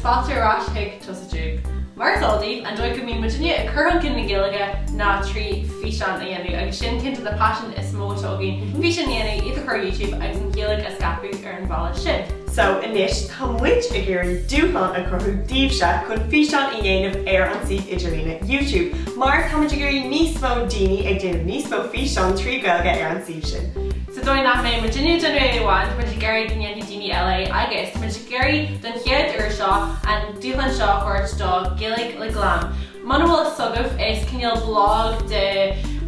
fáilte ar ais chuig TusaTube. Mar is eol daoibh, an dóigh go mbíonn muidinne ag cur chun cinn na Gaeilge ná trí físeáin a dhéanamh agus sin ceann de na paisin is mó atá againn, físeáin a dhéanamh, iad a chur ar YouTube agus an Ghaeilge a scaipeadh ar an bhealach sin. So anois tá muid ag iarraidh dúshlán a chruthú daoibhse chun físeán a dhéanamh ar an suíomh idirlíne YouTube mar tá muid ag iarraidh níos mó daoine ag déanamh níos mó físeán trí Ghaeilge ar an suíomh sin. Sa dóigh nach mbeidh muidinne ag déanamh é amháin, tá muid ag iarraidh go ndéanfaidh daoine eile é agus tá muid ag iarraidh don chéad uair seo an dúshlán seo a thabhairt do Gaeilge le Glam. Muna bhfuil fhios agaibh, is cineál blog de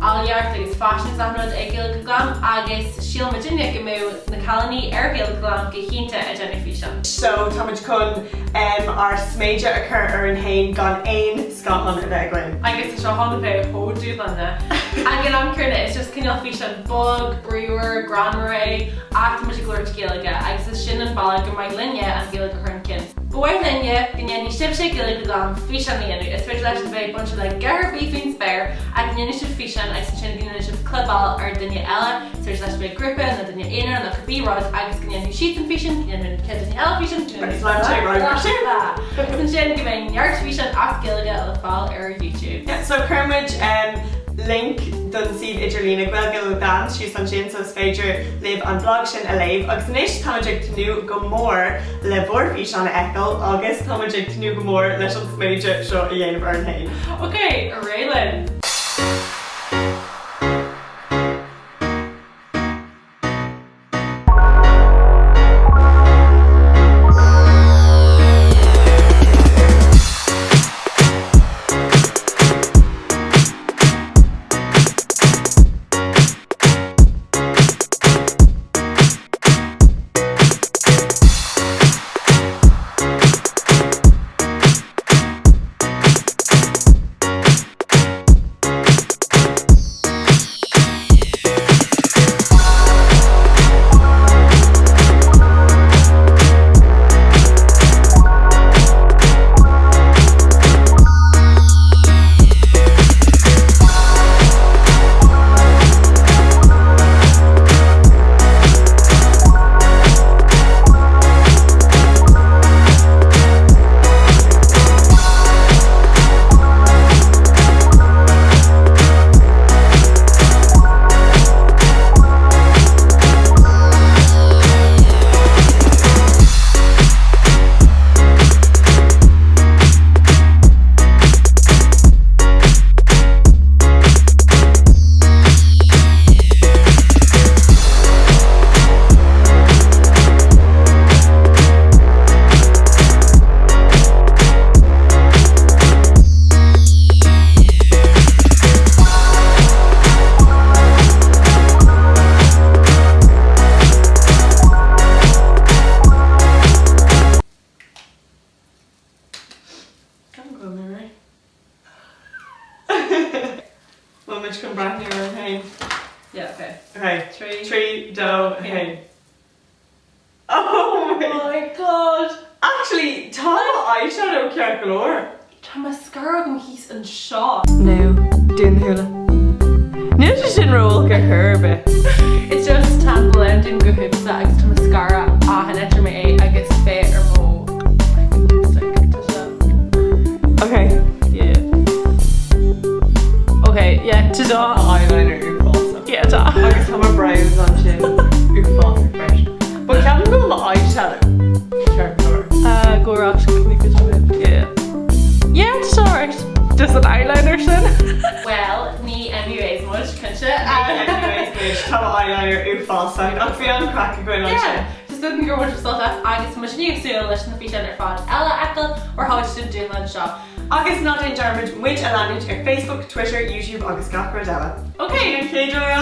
áilleacht agus faisean agus achan rud é Gaeilge le Glam agus shíl muidinne go mbeadh na cailíní ar Ghaeilge le Glam go hiontach ag déanamh físeán. So táimid chun ár sméideadh a chur orainn fhéin gan aon scáthán a bheith againn. Agus tá seo chun a bheith chomh dúshlánach. Ag an am céanna is just cineál físeán bog, bríomhar, greannmhar é ach tá muid ag labhairt Gaeilge agus is sin an bealach gur maith linne an Ghaeilge a chur chun cinn. Ba mhaith linne go ndéanfaidh sibhse Gaeilge le Glam físeán a dhéanamh. Is féidir leis a bheith bainte le dhath ar bith faoin spéir ach go ndéanfaidh sibh físeán agus ansin go ndéanfaidh sibh clibeáil ar duine eile. Is féidir leis a bheith grúpa nó duine aonair nó cibé rud agus go ndéanfaidh siadsan físeán, go ndéanfaidh an chéad duine eile físeán, go Agus lean sé ar aghaidh mar sin. Agus ansin go mbeidh neart físeán as Gaeilge le fáil ar YouTube. Yeah, so cuirfidh muid link don suíomh idirlíne Gaeilge le Glam síos ansin so is féidir libh an blag sin a léamh agus anois táimid ag tnúth go mór le bhur bhfíseán a fheiceáil agus táimid ag tnúth go mór leis an sméideadh seo a dhéanamh orainn féin. Ok, ar aghaidh linn! Ceapaim go bhfuil mé réidh. Bhfuil muid chun breathnú orainn féin? Yeah, okay. Okay. 3, 3, 2, 1. Oh my god! Actually, tá mo eyeshadow ceart go leor. Tá mascara agam thíos anseo. Nó, dún do shúile. Níl sé sin ró-olc ar chor ar bith. It's just tá an blending go húbsa agus tá mascara achan áit ar m'aghaidh agus féach ar mo lipstick. Tá sé. Okay. Yeah. Okay, yeah, tá do eyeliner uafásach. Yeah, tá. Agus tá mo brows ansin uafásach freisin. But ceapaim go bhfuil mo eyeshadow ceart go leor. Uh, go raibh sé Yeah. Yeah, tá sé alright. Just an eyeliner sin. Well, ní MUAs muid, cinnte. Ní MUAs muid, tá mo eyeliner uafásach ach bhí an-craic againn ansin. Yeah, just dóigh gur bhain sibh sult as agus muid ag súil leis na físeáin ar fad eile a fheiceáil mar chuid den dúshlán seo. Agus ná déan dearmad muid a leanúint ar Facebook, Twitter, YouTube agus gach rud eile. Ok! Go dtí an chéad uair!